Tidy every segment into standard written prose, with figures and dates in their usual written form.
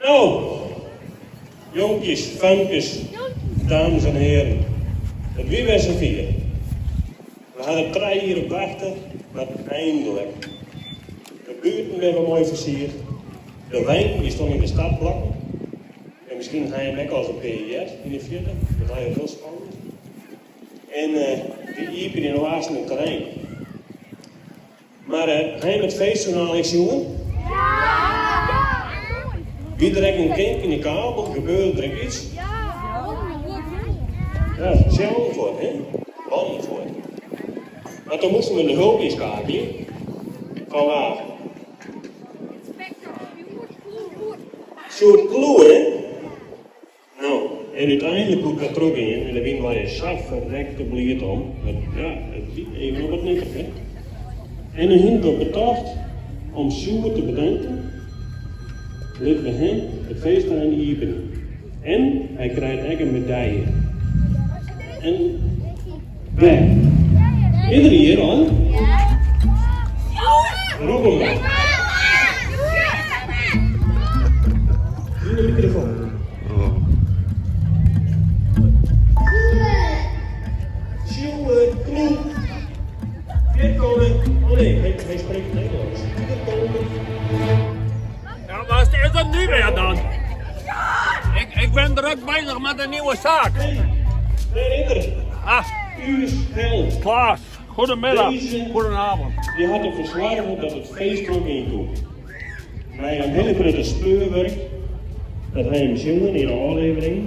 No, jonkjes, famkes, dames en heren, it wie wer safier. We ha der trije jier op wachte, mar eindelijk. De buerten binne wer moai fersierd, de weinen dy stean yn de startblokken. En miskien ha jim ek al ris in pear heard yn de fierte, dat is hiel spannend. En wy iepenje no aansten it terrein. Mar ha jim it feestjoernaal ek sjoen? Wie der ek in kink yn de kabel? Gebeurde der ek iets? Ja, tsjillen fuort, hè? Bannen fuort. Mar toen moasten we de hulp ynskakelje. Fan wa? Sjoerd Kloe, hè? No, en úteinlik koe it wer trochgean en dêr wiene wy sa ferrekte bliid om. Want ja, it wie even op it nipperke. En dan hiene we betocht om Sjoerd te bedanken, litte we him it feestterrein iepenje. En hy krijt ek in medalje. En wêr? Is er hjir al? Rop him mar. Yn de mikrofoon. Sjoerd Kloe. Hier komen. Oh nee, hij spreekt Nederlands. Hier komen. Ja, wat is dat nu weer dan? Ik ben druk bezig met een nieuwe zaak. Hey, dêr is er. Ah, Us held. Klaas, goedemiddag, Deze- goedenavond. Dy hat derfoar soarge dat it feest trochgean koe. Mei in hiele grutte speurwurk, dat ha jim sjoen yn de ôflevering,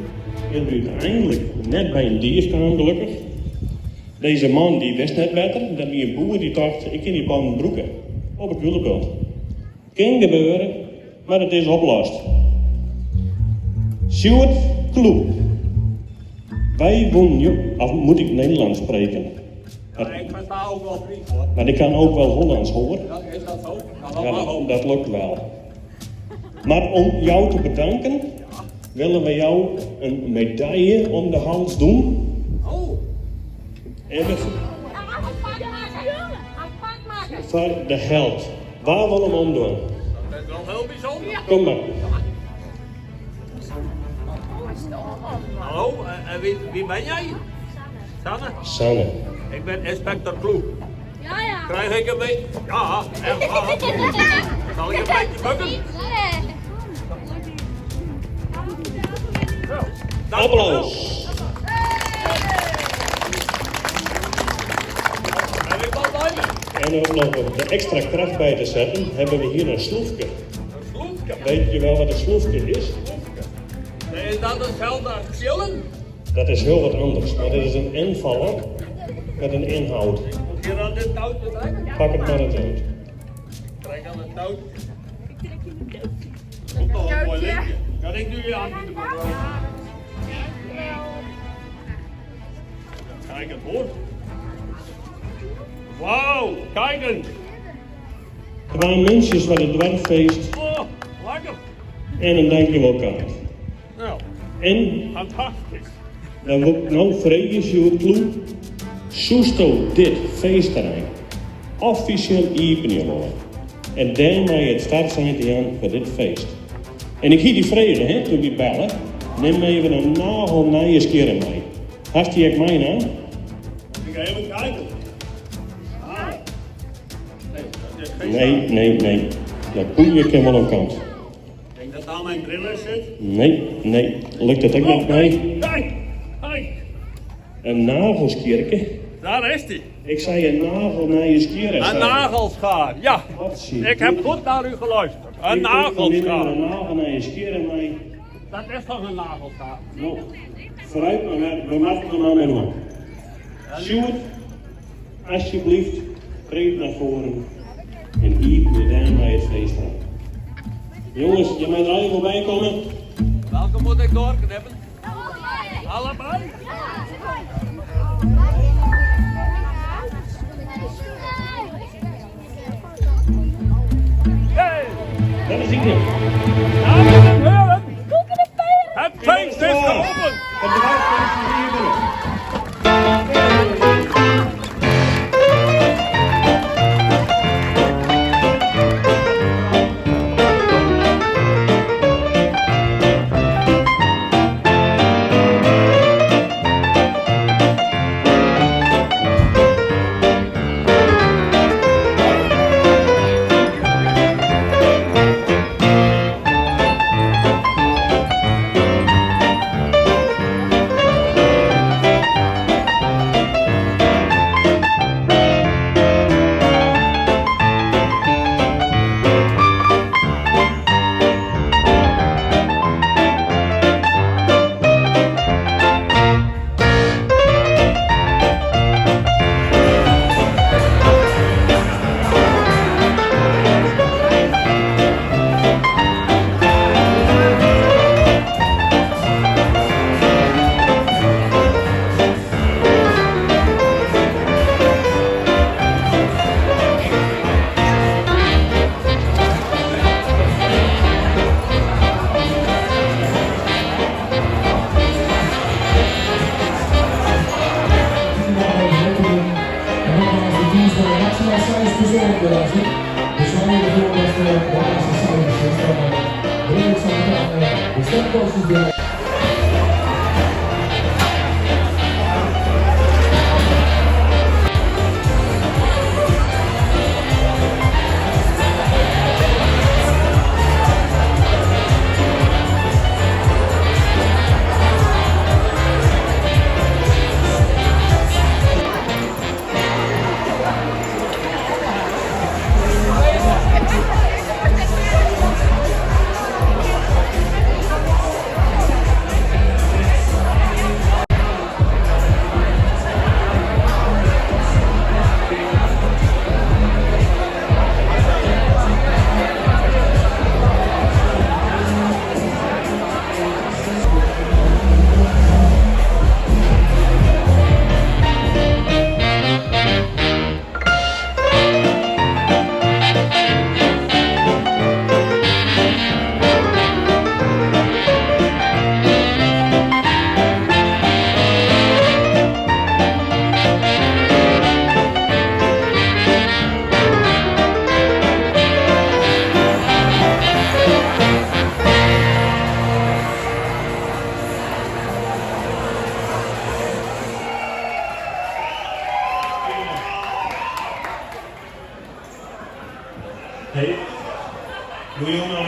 is er úteinlik net by in dief kaam gelokkich. Dizze man dy wist net better, dat wie in boer dy tocht, ik kin dy bannen brûke op 'e kuollebult. Kin gebeure, mar it is oplost. Sjoerd Kloe, Wy woenen jo, of moet ik Nederlands spreken? Ja, ik versta ook wel Fries hoor. Maar ik kan ook wel Hollands hoor. Ja, is dat zo? Nou, dat Ja, mag dat, ook. dat lukt wel. Maar om jou te bedanken, willen we jou een medaille om de hals doen. Oh, En we, foar de held. Wa wol him omdwaan? dat is wel heel bijzonder. Kom mar. Hallo, en wie ben jij? Sanne? Sanne. Ik ben inspecteur Kloe. Ja. Krijg ik een beetje... Ja, echt waar. Zal ik een beetje bukken? Zo, dank je wel. Applaus. Ben ik wel blij mee. En om nog de extra kracht bij te zetten, hebben we hier een sloefke. Een sloefke. Weet je wel wat een sloefke is? Nee, Is dat hetzelfde als chillen? Dat is heel wat anders, maar dit is een envelop met een inhoud. Moet je aan dit touwtje trekken? Pak het maar eens uit. Trek aan het touwtje. Komt al een mooi lintje. Kan ik nu aan de Kijk het hoor. Wauw, kijk eens. Twa muntsjes foar it doarpfeest Oh, lekker. en in dankjewelkaart. Nou, En fantastisch. dan wol ik no freegje, Sjoerd Kloe, soesto dit feestterrein offisjeel iepenje wolle en dêrmei it startsein te jaan foar dit feest? En ik hie dy frege, hè, doe't ik dy belle, nim even in nagelnije skjirre mei. Hast dy ek meinaam? Ik ga even kijken. Ah. Nee, dat is geen Nee, nee, nee. Dat poeier kin wol oan kant. Ik denk dat daar mijn bril in zit. Nee, nee. Lukt it ek net mei? Kijk, kijk. In nagelskjirke? Daar is die. Ik sei in nagelnije skjirre. Een nagelschaar, ja. Ik heb goed naar u geluisterd. Een nagelschaar. In nagelnije skjirre mei. Dat is toch een nagelschaar? No, foarút mar wer, we moatte der mar mei dwaan. Sjoerd, asjebleaft, treed nei foaren en iepenje dêrmei it feest oan. Jonges, jim meie der allegear wol by komme. Welke moet ik doorknippen? Allebei? Hey! Dat is ien. Dames en heren, het feest is geopend. Het doarpfeest is iepene.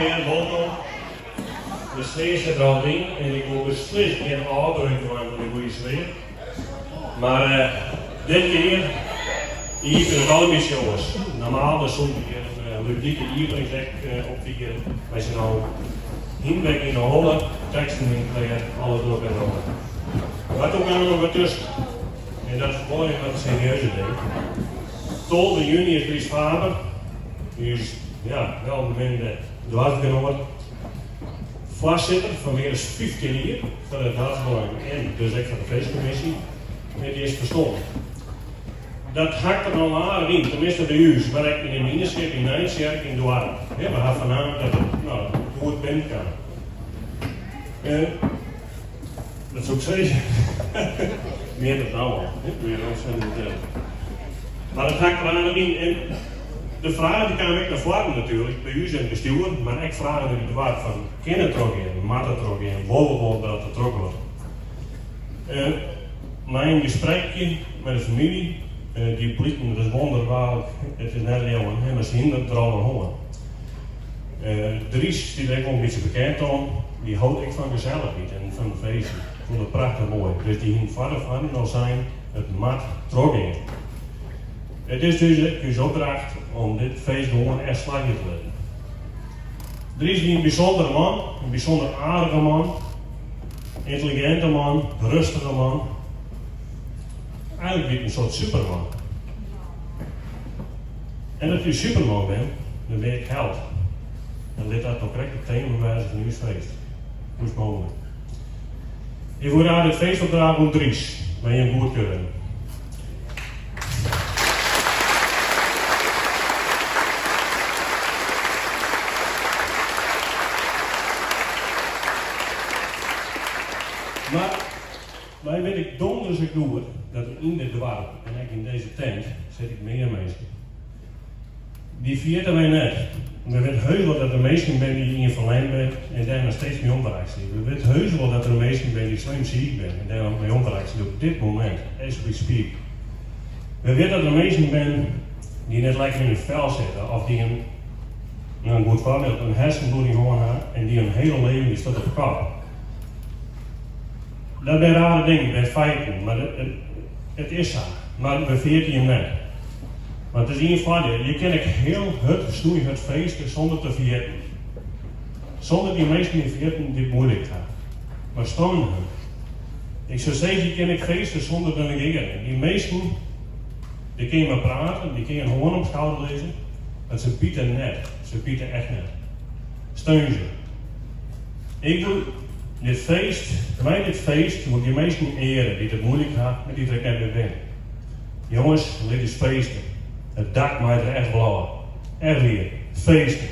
Allegear wolkom. De sfear sit der al yn en ik wol beslist gjin ôfbreuk dwaan fan de goede sfear. Mar dit kear iepenje it al in bytsje oars. Normaal dan soe ik hjir in ludike iepeningsact opfiere mei syn allen. Hynwek yn de holle, teksten yn klear, alles derop en deroan. Mar toen kaam der noch wat tusken. En dat is wol even wat serieuzer ding. 12 juny is Dries Faber, ús ja, welbeminde doarpsgenoat, foarsitter fan mear as 15 jier fan it doarpsbelang en dus ek fan de feestkommisje, en dy is ferstoarn. Dat hakt der al aardich yn, teminsten by ús, mar ek yn de mienskip yn Nijtsjerk yn doarp. We ha fernaam dat it no, goed binnenkaam. Dat soe ik sizze. Mear dat nou al. Meer dan Mar it hakt der aardich yn. En de fraach dy kaam ek nei foaren natuerlik, by ús yn it bestjoer, mar ek fragen út it doarp fan kin it trochgean, moat it trochgean, wolle we wol dat it trochgiet. Nei in gesprekje mei de famylje, die bliken, dat is wonderbaarlik, it is net leauwen, mar se hiene it der al oer hân. Dries stiet der ek wol in bytsje bekend om, dy hold ek fan gesellichheid en fan feesten. Fûn it prachtich moai. Dus dy hiene foar de foarren al sein, it moat trochgean. It is dus ek ús opdracht om dit feest gewoan echt slagje te litten. Dries wie in bysûndere man, in bysûnder aardige man, yntelliginte man, rêstige man. Eigenlik wie it in soart superman. En as je superman bent, dan bin je ek held. En lit dat no krekt it tema wêze fan ús feest. Hoe is it mooglik? Ik wol graach dit feest opdrage oan Dries, mei jim goedkeuring. Mar wy witte donders ek goed dat der yn dit doarp en ek yn dizze tent sit ek mear minsken. Dy ferjitte wy net. We witte heus wol dat der minsken binne dy't ien ferlern binne en dêr noch steeds mei omreitsje. We witte heus wol dat der minsken binne dy't slim siik binne en dêr noch mei omreitsje op dit momint, as we speak. We witte dat der minsken binne dy't net lekker yn it fel sitte of dy't in, no in goed foarbyld, in hersenbloeding hân ha en dy't hun hiele leven dy stiet op de kop. Dat binne rare dingen, binne feiten, mar it is sa. Mar we ferjitte jim net. Want it is ien foardiel, je kinne ek hiel hurd, snoeihurd feeste sûnder te ferjitten. Sûnder dy minsken te ferjitten dy't it muoilik ha. Mar steun hun. Ik soe sizze, je kinne ek feeste sûnder te negearen. Dy minsken, dy kinne je mei prate, dy kinne je in hân op skouder lizze, mar se bite net. Se bite echt net. Steun se. Ik wol dit feest, mei dit feest wol ik dy minsken eare dy't it muoilik ha en dy't der ek net mear binne. Jonges, lit ús feeste. It dak mei der echt wol ôf. Echt wier, feeste.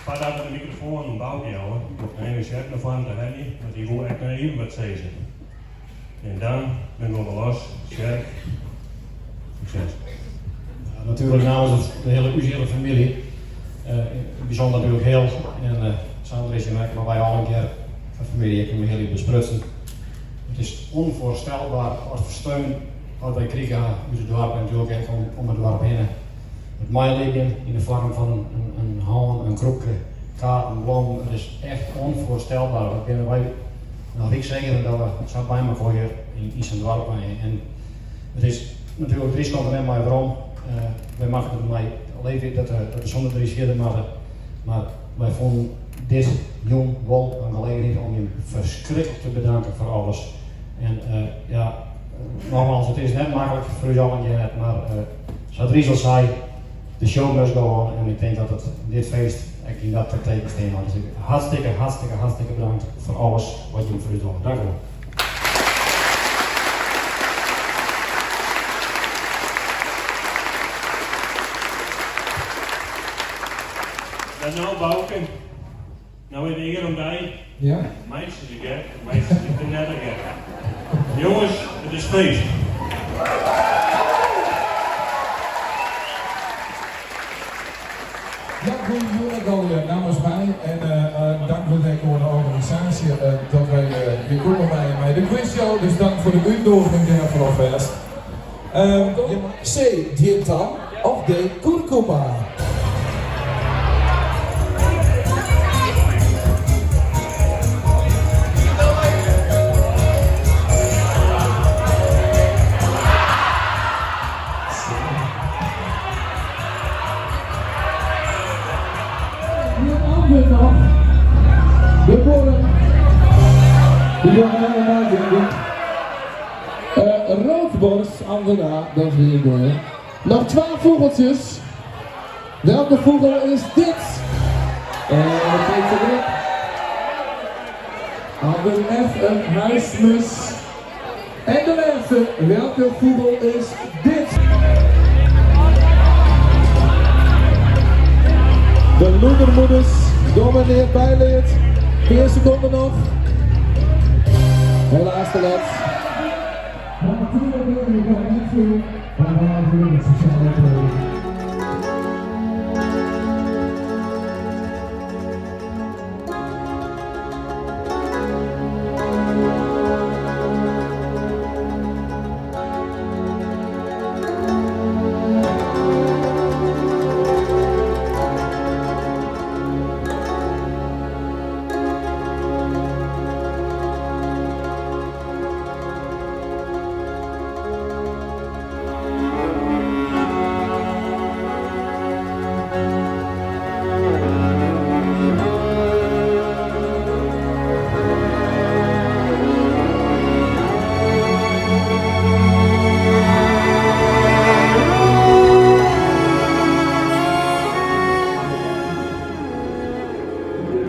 Foardat we de mikrofoan oan Bouke jouwe, wol ik even Sjerk nei foaren ta helje, want dy woe ek noch even wat sizze. En dan bin we wol los. Sjerk, sukses. Ja, natuerlik namens de hiele, ús hiele famylje. Bysûnder natuerlik Hil en Sander is hjir ek, mar wy allegear fan famylje ek mei Hilly besprutsen. It is ûnfoarstelber wat foar steun wat wy krige ha út it doarp en natuerlik ek om it doarp hinne. It meilibjen yn de foarm fan in hân, in krûpke, kaarten, blommen, it is echt ûnfoarstelber. Wat binne wy noch ryk segene dat we sa by mekoar hjir yn sa'n doarp wenje. En it is natuerlik, Dries komt der net mei werom. Wy moatte der mei leve dat we sûnder Dries fierder moatte. Mar wy fûnen dit jûn wol in gelegenheid om jim ferskriklik te bedanken foar alles. En ja, nogmaals, it is net maklik foar ús allegear net, mar sa't Dries al sei, the show must go on. En ik tink dat it dit feest ek yn dat teken stean moat. Dus hartstikke, hartstikke, hartstikke bedankt foar alles wat jim foar ús dogge. Dank u wol. Dan no Bouke, no is de ear oan dy. Ja. Meitsje se gek, meitsje se knettergek. Jonges, it is feest. Ja, goeiejûn ek allegear nammens my en dank wurdt ek oan de organisaasje dat wy hjir komme meie. quizshow, dus dank foar de útnoeging dêrfoar alfêst. C. Jintan of D. Kurkuma? Ien antwurd noch. De buorren. Die jonge helemaal neitinken. Roodborst, antwoord A, dat wie it goeie. Noch twa fûgeltsjes. Welke fûgel is dit? En de tiid sit derop. Antwoord F, in huismus. En de lêste, welke fûgel is dit? De Loedermoeders, domineert Bijleert. 4 sekonden noch. Helaas te let. Maar natuurlijk wil ik nog net veel, maar wel natuurlijk het sociale optreden.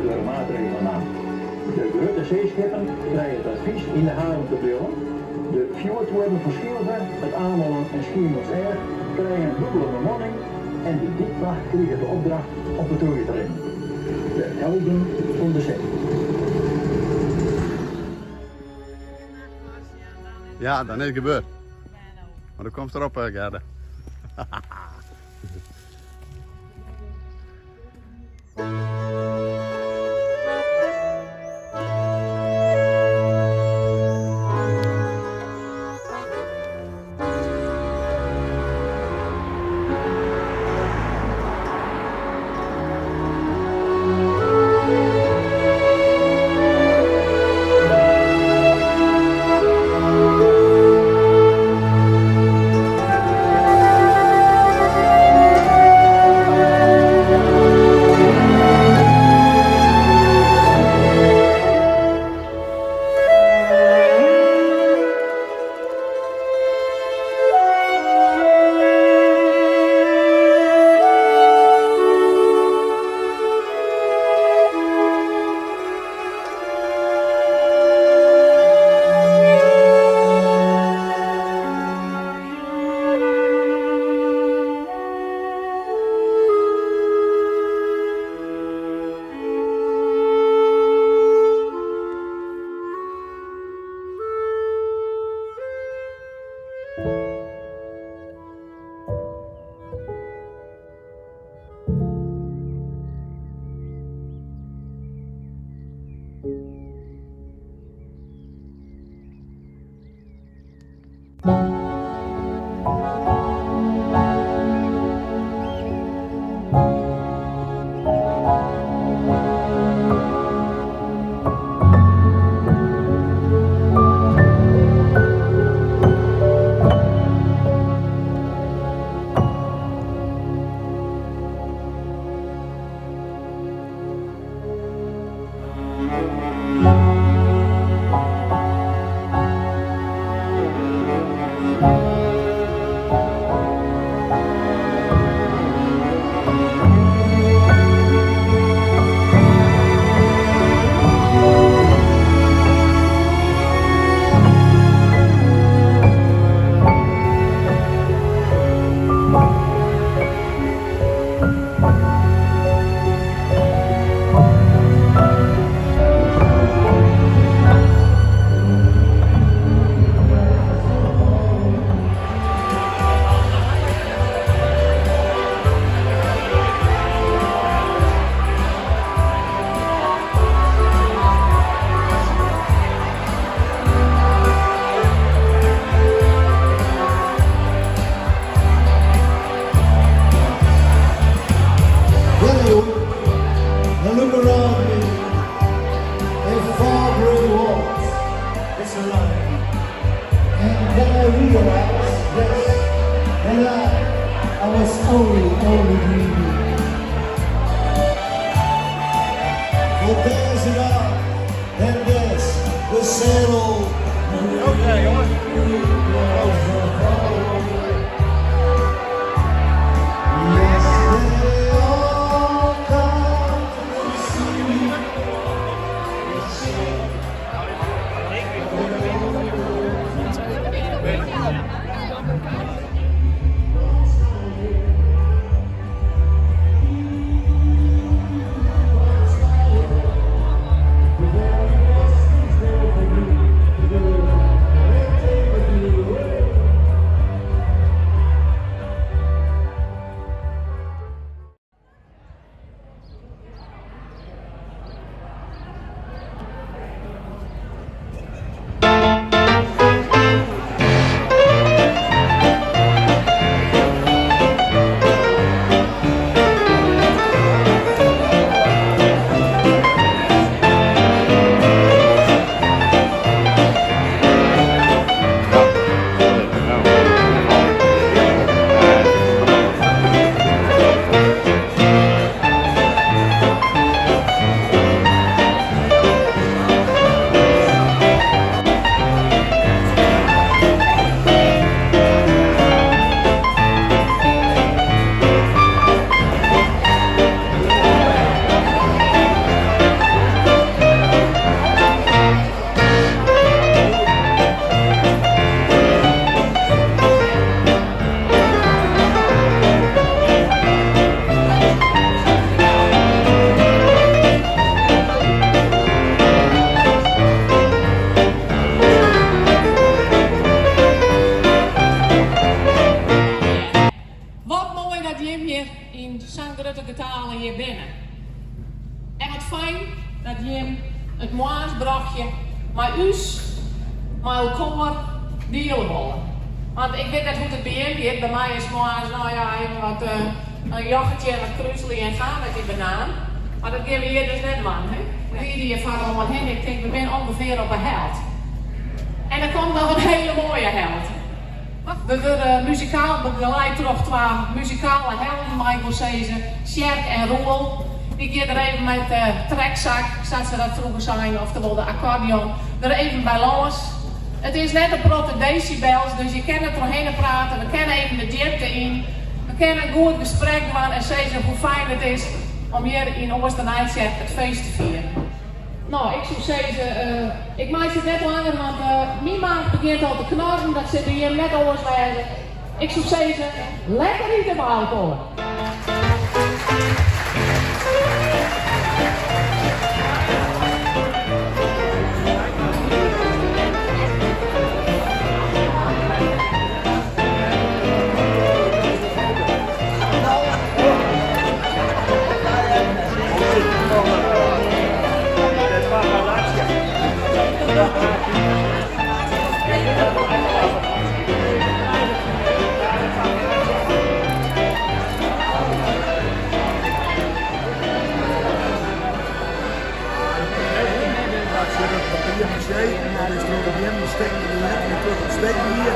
Der wurde maatregelen naam. De grutte seeskippen krije it advys yn de haven te bliuwen. De fjoertuorren fan Skylge, It Amelân en Skiermûntseach krije in dûbele bemanning en de dykwacht kriget de opdracht om patrûlje te rinnen. De helden fan de see. Ja, dan is it gebeurd. Mar do komst derop, Gerda. line. And then I realized, yes, that I was only, only dreaming. For there's an ark, and there's the sail. Oké, jongens. Yes, they all come to see the ship. The very best is there for you to do and take with you. Wat moai dat jim hjir yn sa'n grutte getale hjir binne. En wat fijn dat jim it moarnsbrochje mei ús, mei elkoar diele wolle. Want ik wit net hoe't it by jim giet, by my is moarns, no ja, even wat in yoghurtje en wat krúsli en gaan met dy banaan. Mar dat gean we hjir dus net dwaan, hè? We ride hjir foar oan hinne, ik tink we binne ûngefear op 'e helte. En der komt noch in hiele moaie helte. We wurde muzikaal begeleid troch twa muzikale helden, mei ik wol sizze, Sjerk en Roel. Dy gean der even mei de treksak, sa't se dat froeger seine, oftewol de akkordeon, der even by lâns. It is net in protte desibels, dus je kinne der trochhinne prate, we kinne even de djipte yn. We kinne in goed gesprek dwaan en sizze hoe fijn it is om hjir yn Oasternijtsjerk it feest te fieren. No, ik soe sizze, ik meitsje it net langer, want myn maach begjint al te knorren, dat sil by jim net oars wêze. Ik soe sizze, lekker ite mei elkoar. Dat sit it papier maché en dat is troch de beammen stikken gien en troch it stikken hier.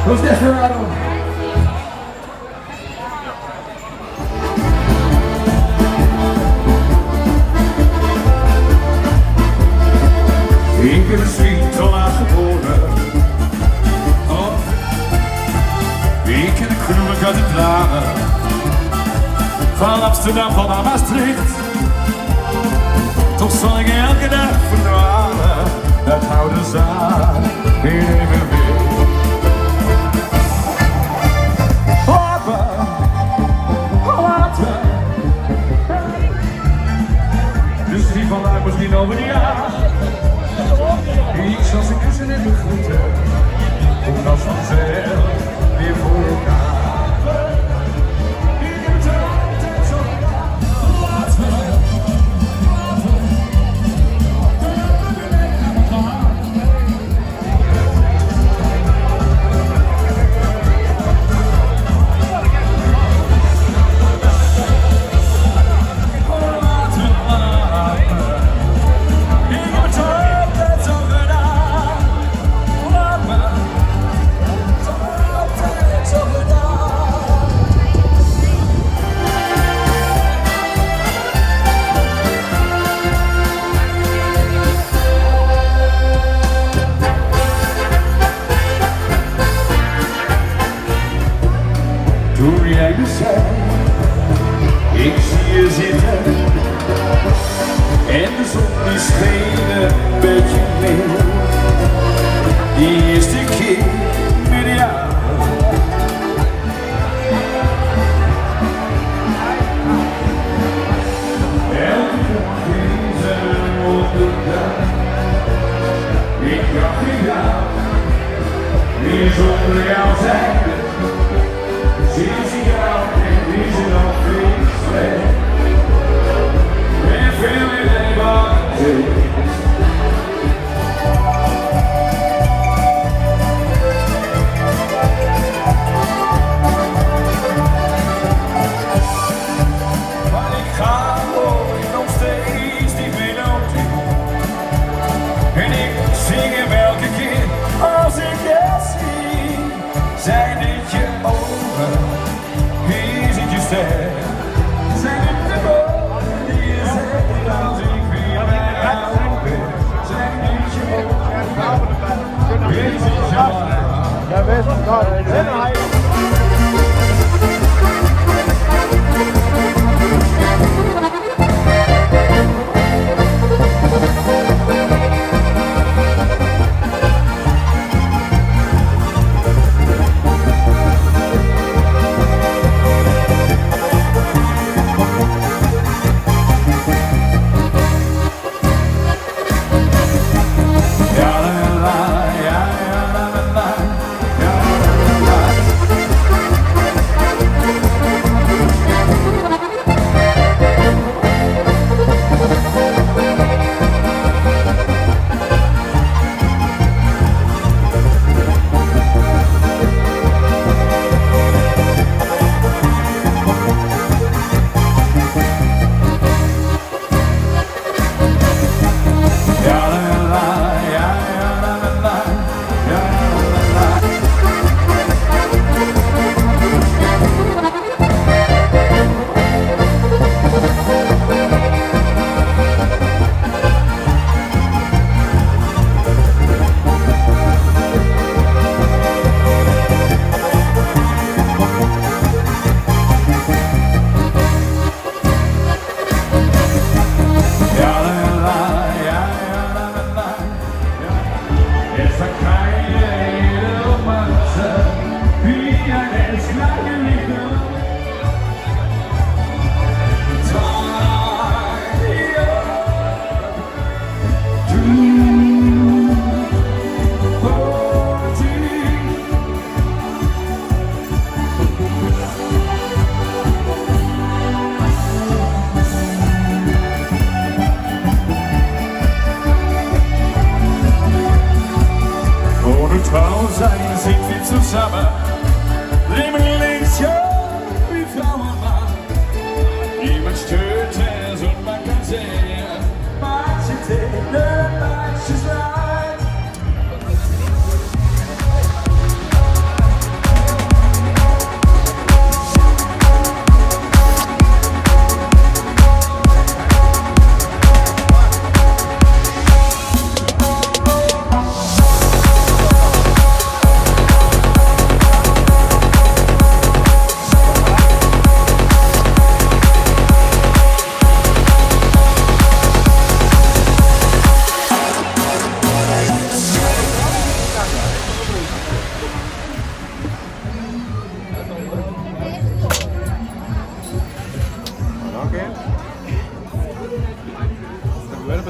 Los Desperado. Ik ben misschien te laat geboren. Oh. Ik ken de kroegen uit de tranen. Van Amsterdam, van naar Maastricht. Toch zal ik elke dag verdwalen. Het houden zaak in evenwicht. Laat me, laat me. Misschien vandaag, misschien over een jaar. Ik zal ze kussen en begroeten. Komt als vanzelf weer voor elkaar. Ik heb het altijd zo gedaan. Laat me, laat me. Laat me, laat me. Ik heb het altijd zo gedaan. Laat me, altijd zo gedaan. Toen jij me zei, ik zie je zitten. En de zon die scheen een beetje meer. Die eerste keer met jou. Elke dag is een wonderdag. Ik dacht in jou, wie zonder jou zijn. Sinds ik jou ken, is het nog veel slecht. En veel meer leven. Maar ik ga ooit nog steeds die melodie. En ik zing hem elke keer als ik je zie. Zijn dit je ogen? Is het je stem? Zijn het de woorden die je zegt als ik weer bij jou ben? Zijn dit je ogen? Is het je Ja, best. Ja, la, la, ja, ja, la, la, la. Ja, la, la, la. Ja, la, la, ja, ja, la, la, la. Ja, la, la, la. Ja, la, la, ja, ja, la, la, la. Ja. Es war keine Romanze, wie ein Elchlein liegt. Ohne Trau sein sind wir zusammen. Leben links, ja, wie Frauen waren. Niemand stört es und man kann sehen, manche Dinge, manches Leid.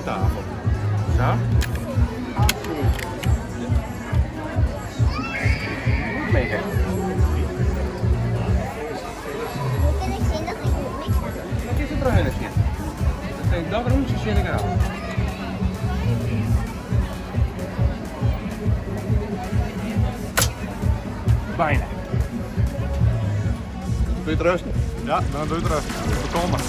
tafel. Zo. Goed mee, hè? Dat is het bruine shit. Dat rondje zit ik eraf. Bijna. Doe je het rustig? Ja, dan doe je het rustig. We komen.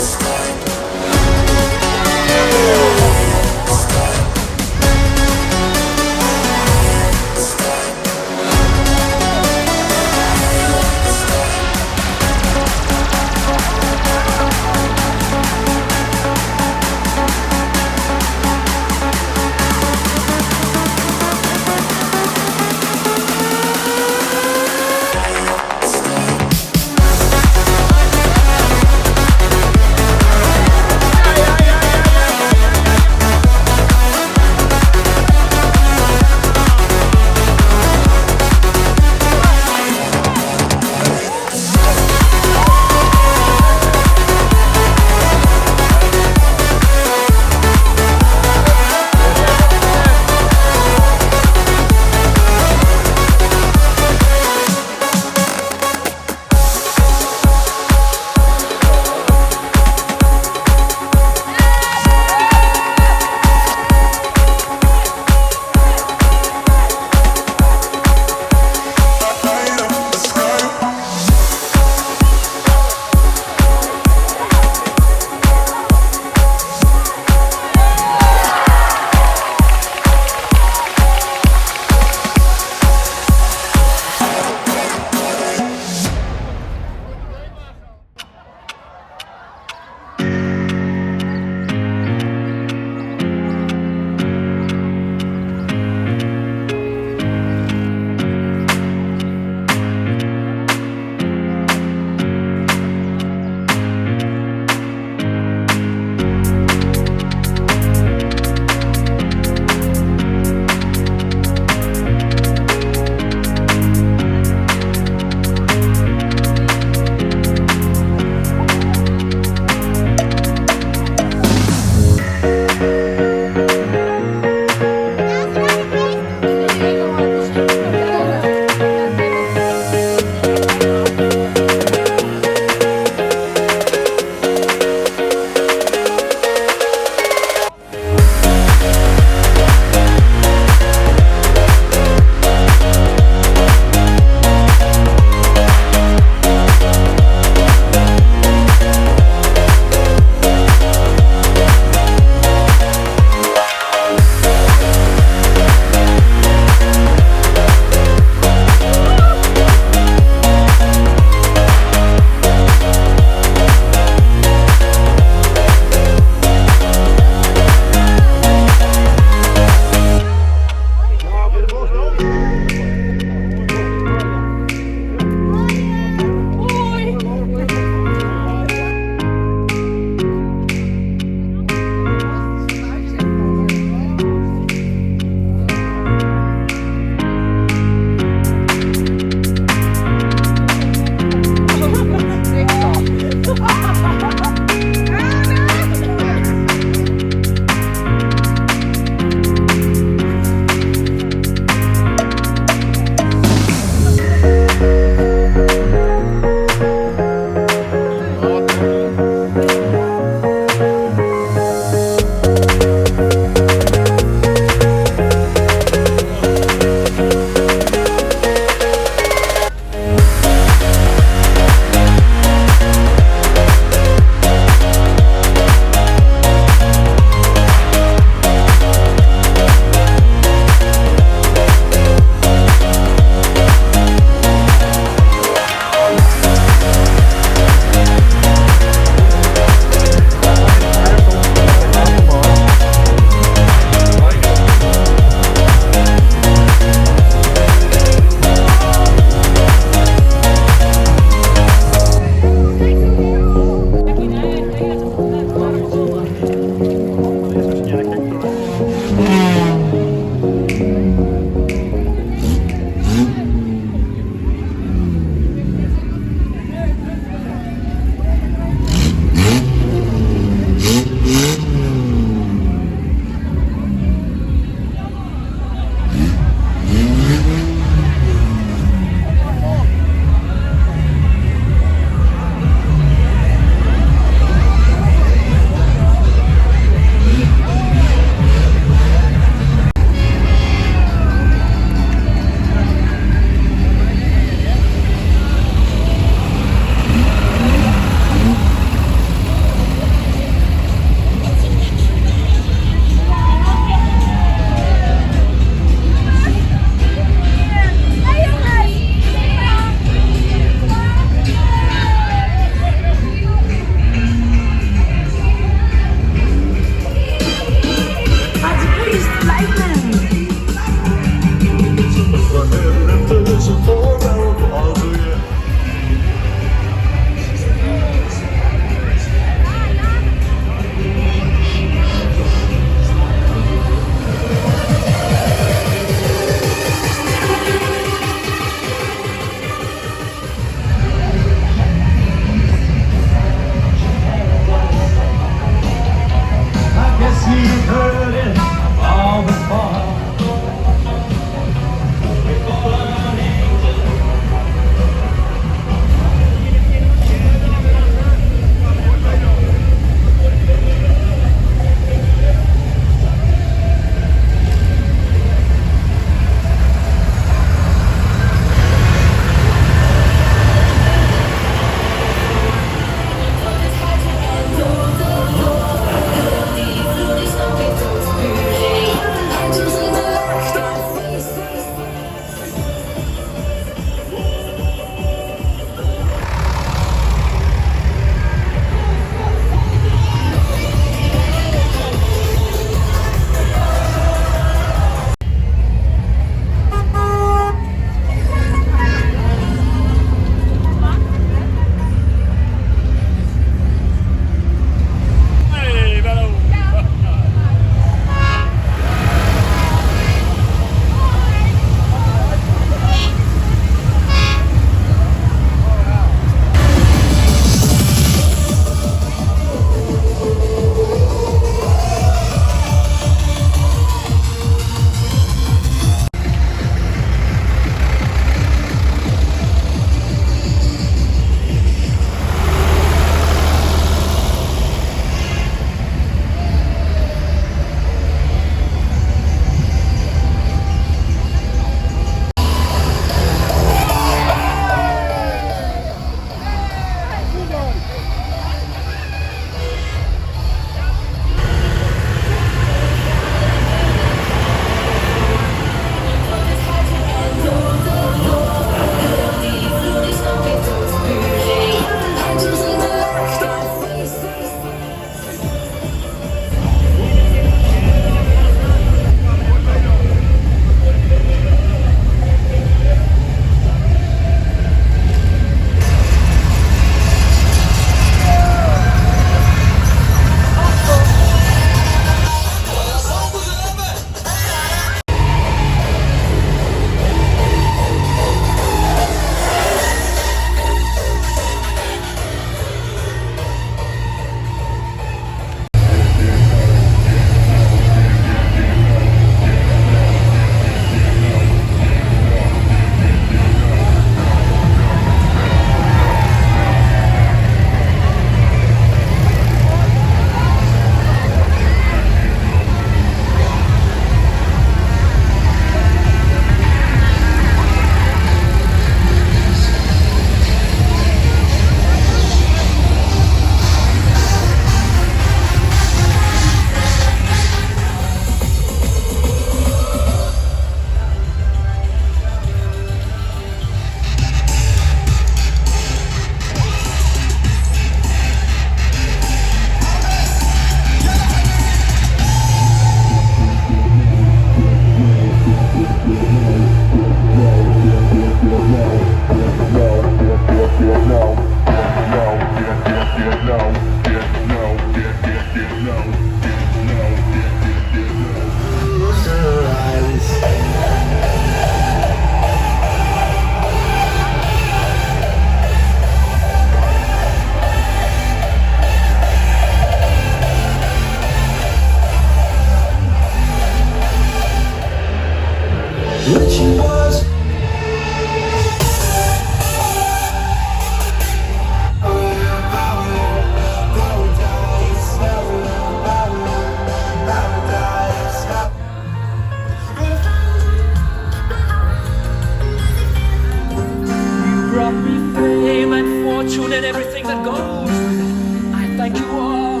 Brought me fame and fortune and everything that goes with it. I thank you all.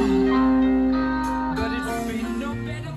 But it'd be no bed of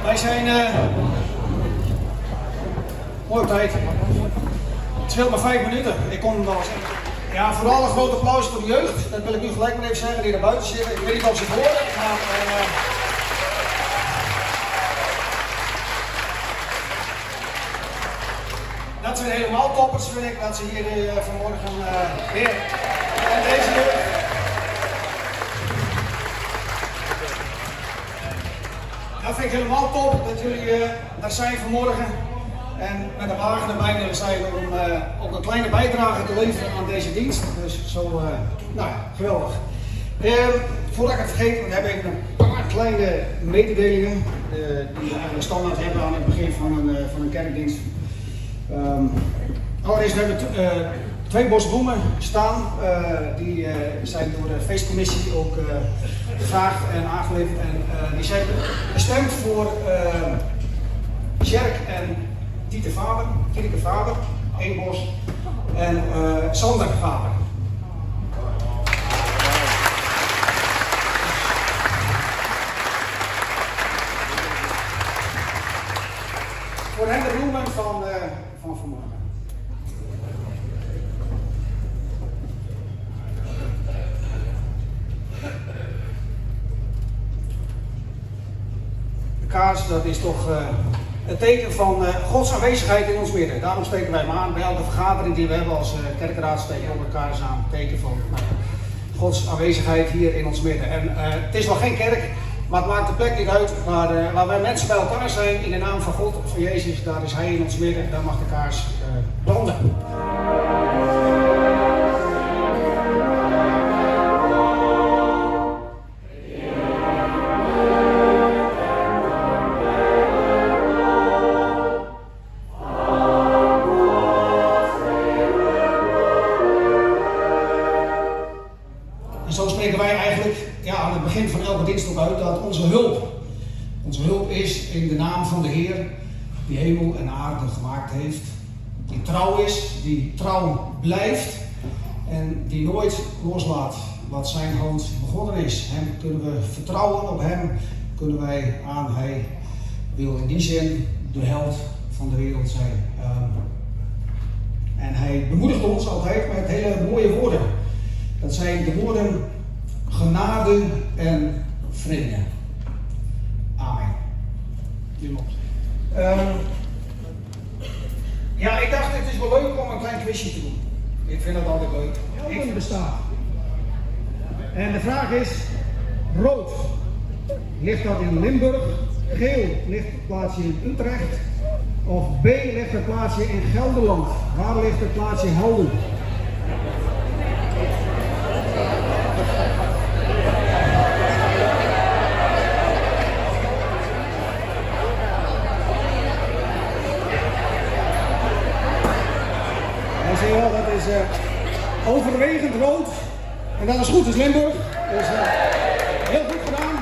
Wij zijn mooi op tijd. Het scheelt maar 5 minuten. Ik kom wel eens. Ja, vooral een groot applaus voor de jeugd. Dat wil ik nu gelijk maar even zeggen, die daar buiten zitten. Ik weet niet of ze het horen, maar dat zijn helemaal toppers, vind ik, dat ze hier vanmorgen weer. En deze jeugd. Dat vind ik helemaal top, dat jullie daar zijn vanmorgen. En met de wagen erbij willen zijn om ook een kleine bijdrage te leveren aan deze dienst. Dus zo, nou ja, geweldig. Voordat ik het vergeet, we hebben even een paar kleine mededelingen die we eigenlijk standaard hebben aan het begin van een kerkdienst. Allereerst hebben we 2 bos bloemen staan. Die zijn door de feestcommissie ook gevraagd en aangeleverd. En die zijn bestemd voor Tjerk en Tiete Faber, Tineke Faber, 1 bos, en Sander Faber. Voor hen de bloemen van vanmorgen. De kaars, dat is toch het teken van Gods aanwezigheid in ons midden. Daarom steken wij hem aan. Bij elke vergadering die we hebben als kerkraad steken we ook een kaars aan. Teken van Gods aanwezigheid hier in ons midden. En het is nog geen kerk, maar het maakt de plek niet uit waar wij mensen bij elkaar zijn. In de naam van God, van Jezus, daar is Hij in ons midden. Daar mag de kaars branden. En zo spreken wij eigenlijk, ja, aan het begin van elke dienst ook uit dat onze hulp is in de naam van de Heer die hemel en aarde gemaakt heeft. Die trouw is, die trouw blijft en die nooit loslaat wat zijn hand begonnen is. Hem kunnen we vertrouwen, op hem kunnen wij aan. Hij wil in die zin de held van de wereld zijn. En hij bemoedigt ons altijd met hele mooie woorden. Dat zijn de woorden genade en vrede. Amen. Ja, ik dacht het is wel leuk om een klein quizje te doen. Ik vind dat altijd leuk. Ik bestaat. En de vraag is, rood, ligt dat in Limburg? Geel ligt het plaatsje in Utrecht? Of B ligt het plaatsje in Gelderland? Waar ligt het plaatsje Helden? Ja, zie je wel, dat is overwegend rood. En dat is goed, dat is Limburg. Dus heel goed gedaan.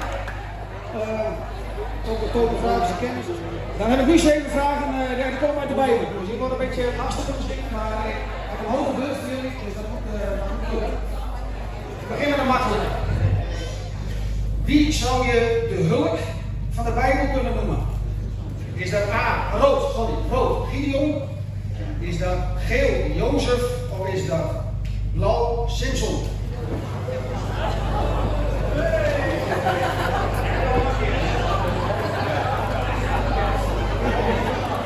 Ook de topografische kennis. Dan heb ik nu zeven vragen, uh, ja, die komen uit de Bijbel. Dus die worden een beetje lastiger misschien, maar ik heb een hoge beurt voor jullie, dus dat moet, uh, dat moet lukken. We beginnen met een makkelijke. Wie zou je de hulk van de Bijbel kunnen noemen? Is dat A, rood, sorry, rood, Gideon? Is dat geel, Jozef? Of is dat blauw, Simpson?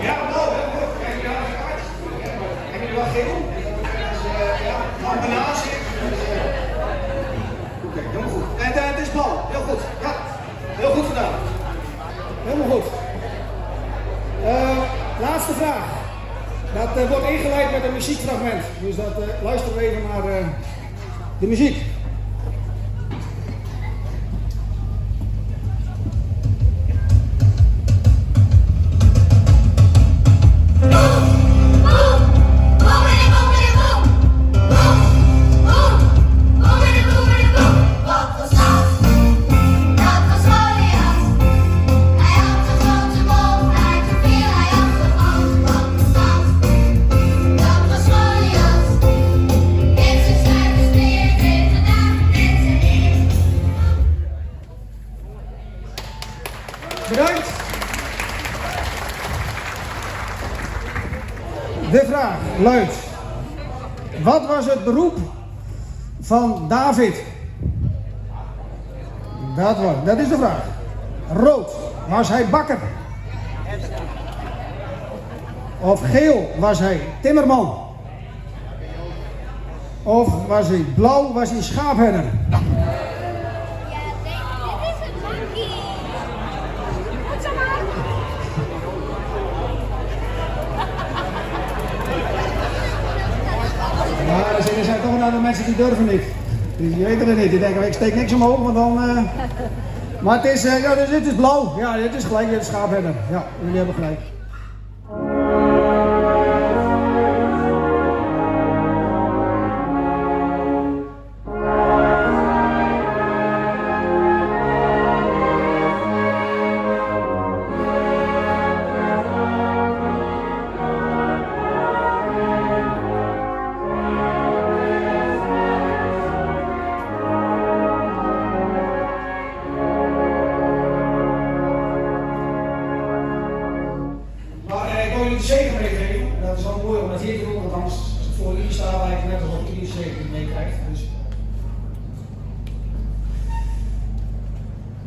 Ja, blauw, hè? Krijg je daar een kaart? Hebben jullie wel geel? Ja, nou, banaan zit. Oké, helemaal goed. En het is blauw, heel goed. Ja, heel goed gedaan. Helemaal goed. Laatste vraag. Dat wordt ingeleid met een muziekfragment. Dus dat luisteren we even naar de muziek. Bedankt. De vraag luidt: Wat was het beroep van David? Dat, was, dat is de vraag. Rood, was hij bakker? Of geel, was hij timmerman? Of was hij blauw, was hij schaapherder? Ja, er zijn toch een aantal mensen die durven niet. Die weten het niet. Die denken, ik steek niks omhoog, want dan... Maar het is, ja, dit is blauw. Ja, dit is gelijk, dit is schaapherder. Ja, jullie hebben gelijk. Maar ik wil jullie de zegen meegeven. En dat is wel mooi om dat hier te doen, want anders als ik voor jullie sta, lijkt het net alsof jullie de zegen niet meekrijgt. Dus.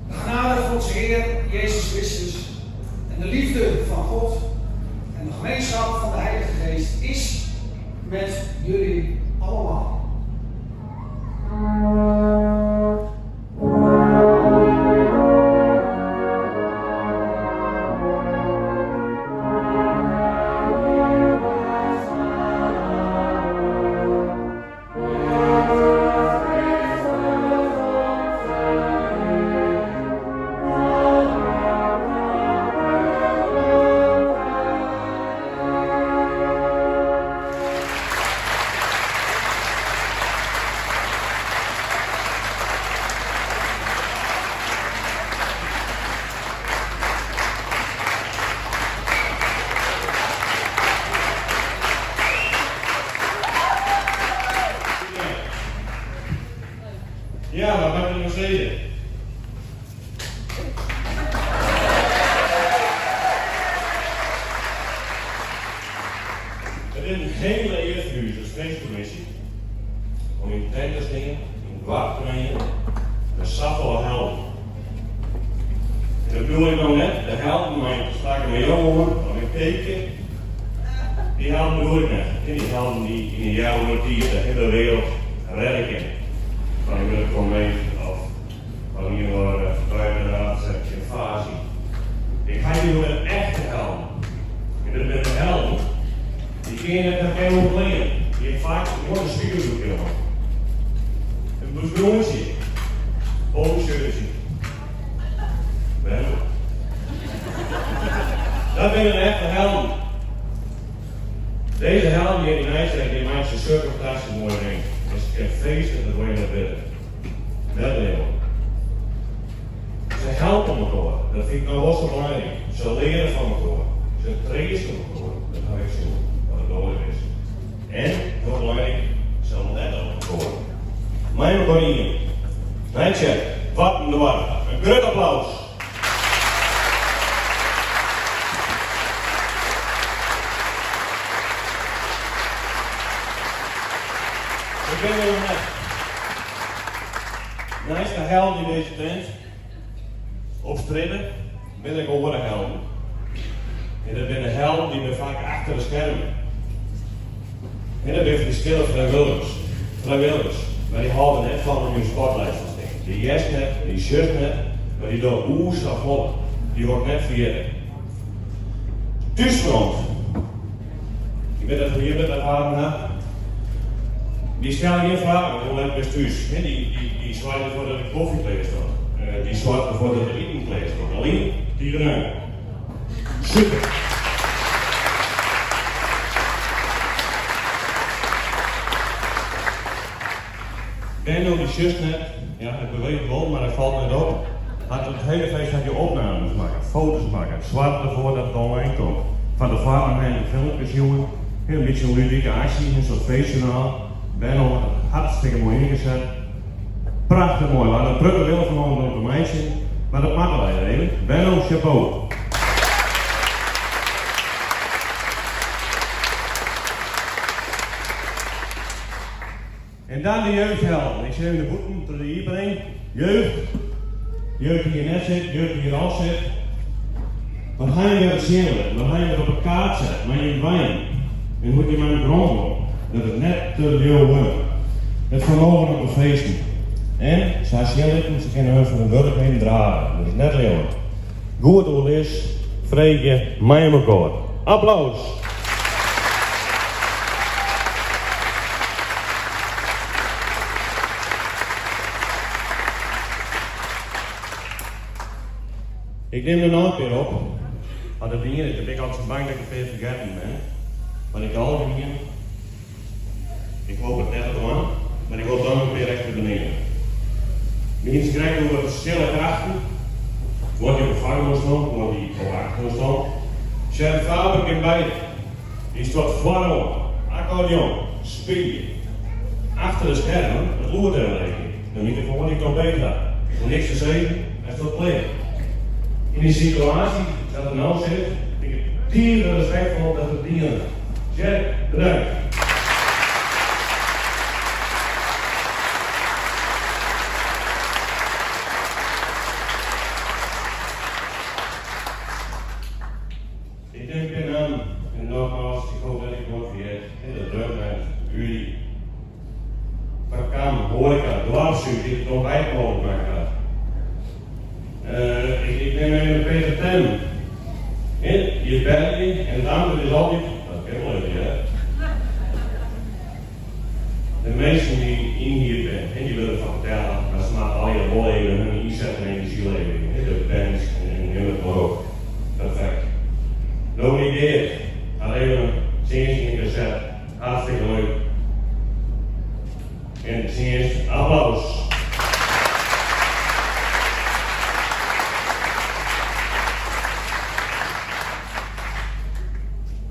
De genade van onze Heer Jezus Christus en de liefde van God en de gemeenschap van de Heilige Geest is met jullie allemaal. Ja, wat hebben we nog steeds? Het is een hele eer voor u als feestcommissie om in tenten te in het dorp te brengen, de safolle helden. En dat bedoel ik nou net, de helden, maar sta ik met jou of in teken. Die helden bedoel ik net. Die helden die in de jaren 110 de hele wereld redden kunnen. Van een komeet of van een buitenaardse invasie. Ik ga hier met echte helden. En dat zijn de helden, die kennen het helemaal leren. Die hebben vaak gewoon een spiegeldoek in. Een busbroertje. Boomshirtje. Dat zijn de echte helden. Deze helden die in die zijn, die maken zulke fantastisch mooie dingen. Dat is geen feest en dat wil je niet willen. Dat wil. Se helpe mekoar, dat fyn ik no wol sa belangryk. Se leare fan mekoar, se treaste mekoar, dat haw ik sjoen, wat it nedich is. En, hiel belangryk, se lette op mekoar. Mei mekoar ien. Nijtsje, wat in doarp. In grut applaus! Ik bin der noch net. Neist de helden yn dizze tent op strjitte binne der ek oare helden. En dat binne helden dy binne faak achter de skermen. En dat binne fan dy stille frijwilligers. Frijwilligers, mar dy hâlde net fan om yn de spotlights te stean. Dy hearst net, dy sjochst net, mar dy dogge oer sa folle. Dy wol ik net ferjitte. Thúsfront. Ik wit net hoe't jim it erfaren ha. Dy stelle gjin fragen, hoe let bist thús? Dy soargje derfoar dat de kofje klear stiet. Dy soargje derfoar dat it iten klear stiet. Alline, tige dank. Super. Benno dy sjochst net, ja hy beweecht wol, mar hy falt net op, hat it hiele feest hat hy opnames makke, foto's makke, soarget derfoar dat it online komt. Fan tefoaren ha ik filmkes sjoen, in bytsje in ludike aksje, in soart feestjoernaal. Benno hat it hartstikke moai yngeset. Prachtich moai, we hawwe in protte wille fan om it te meitsjen, mar dat moatte wy even. Benno, chapeau! En dan de jeugdhelden. Ik sil even nei bûten troch de iepening. Jeugd, jeugd dy't hjir net sit, jeugd dy't hjir al sit. Wat ha jim wer sjen litten, wat ha jim wer op 'e kaart set mei jim wein en hoe't jim mei de grûn wol, dat it net te leauwen. It fermogen om te feesten. En, se ha sjen litten, se kinne hun ferantwurdlikheden drage. Dat is net leauwen. Goed oerlis, freegje, mei mekoar. Applaus! Ik nim der noch in pear op. As it dien is, dan bin ik altyd sa bang dat ik in pear fergetten bin. Mar yn it algemien, ik hoop it net te dwaan, mar ik wol dan in pear ekstra beneame. We hiene it krekt oer stille krachten. Guon dy't op 'e foargrûn staan, guon dy't op 'e achtergrûn staan. Sjerp Faber kin beide. Dy stiet foaroan, akkordeon, spylje. Achter de skermen it lûd ynleverje. De mikrofoan dy't trompeet hat. Hoecht niks te sizzen, hy stiet klear. Yn dy situaasje sa't er no sit, fyn ik it tige respektfol dat er it dien hat. Sjerp, bedankt! Ik nim in pear nammen en nogmaals, ik hoop dat ik guon ferjit, de drumband, Uri, Van Kam, hoareka, doarpshûs dy't it ontbijt mooglik makke hat. Ik nim even Peter Tem. Je belje en it antwurd is altyd, dat kin wol even hear. De minsken dy't ynhierd binne, dy wurde derfoar betelle, mar se moatte allegear wol even hun ynset en enerzjy leverje. De bands en nim it mar op. Perfekt. Dominee Geert hat even in tsjinst yngeset. Hartstikke leuk. En tsjinst applaus.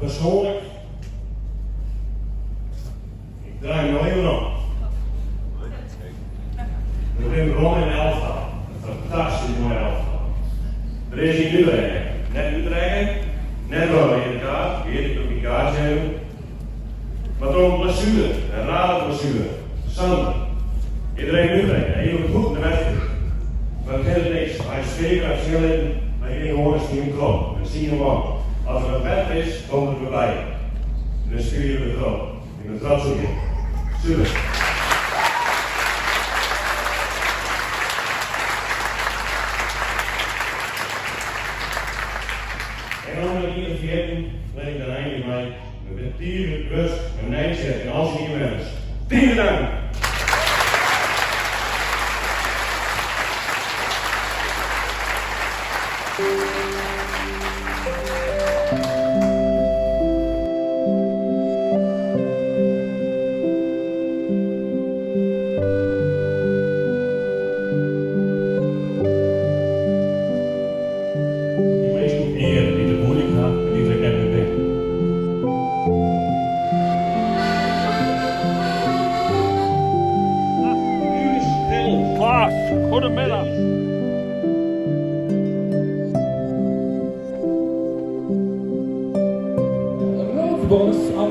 Persoanlik, ik draai my no even om. We binne werom yn elftal. In fantastysk moai elftal. Der is ien útrekke. Net útrekke, net troch in reade kaart, Geert, ik doch dyn kaartsje even. Mar troch in blessuere, in rare blessuere. Sander is der even útrekke, even bûten de wedstriid. Mar it hinderet niks, hy is skeaker, hy sjen litten, wy gean gewoan as team troch. We tsien man. As der wat better is, komme we der by. En dan spylje we troch. Ik bin trots op je. Super. En om net ien te ferjitten, lit ik dan einigje mei, we binne tige grutsk mei Nijtsje en al syn ynwenners. Tige dank!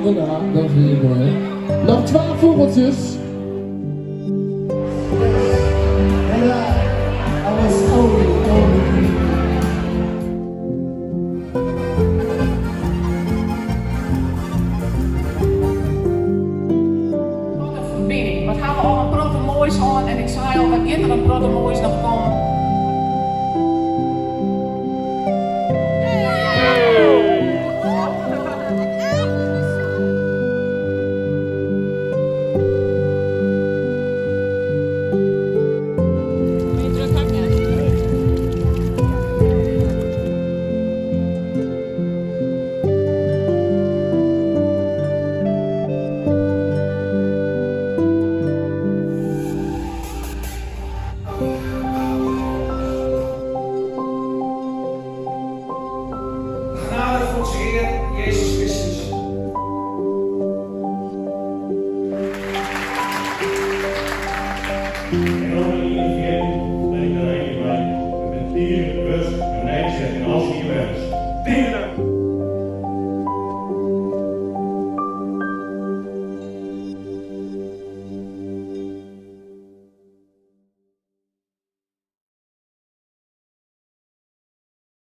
Volgende A, dat is heel mooi. Nog twa fûgeltsjes. And I was only, only dreaming. Wat in ferbining. Wat ha we al in protte moais hân en ik sei al, wat giet der in protte moais noch kommen. Genade van onze Heer Jezus Christus. En om ien ferjitten.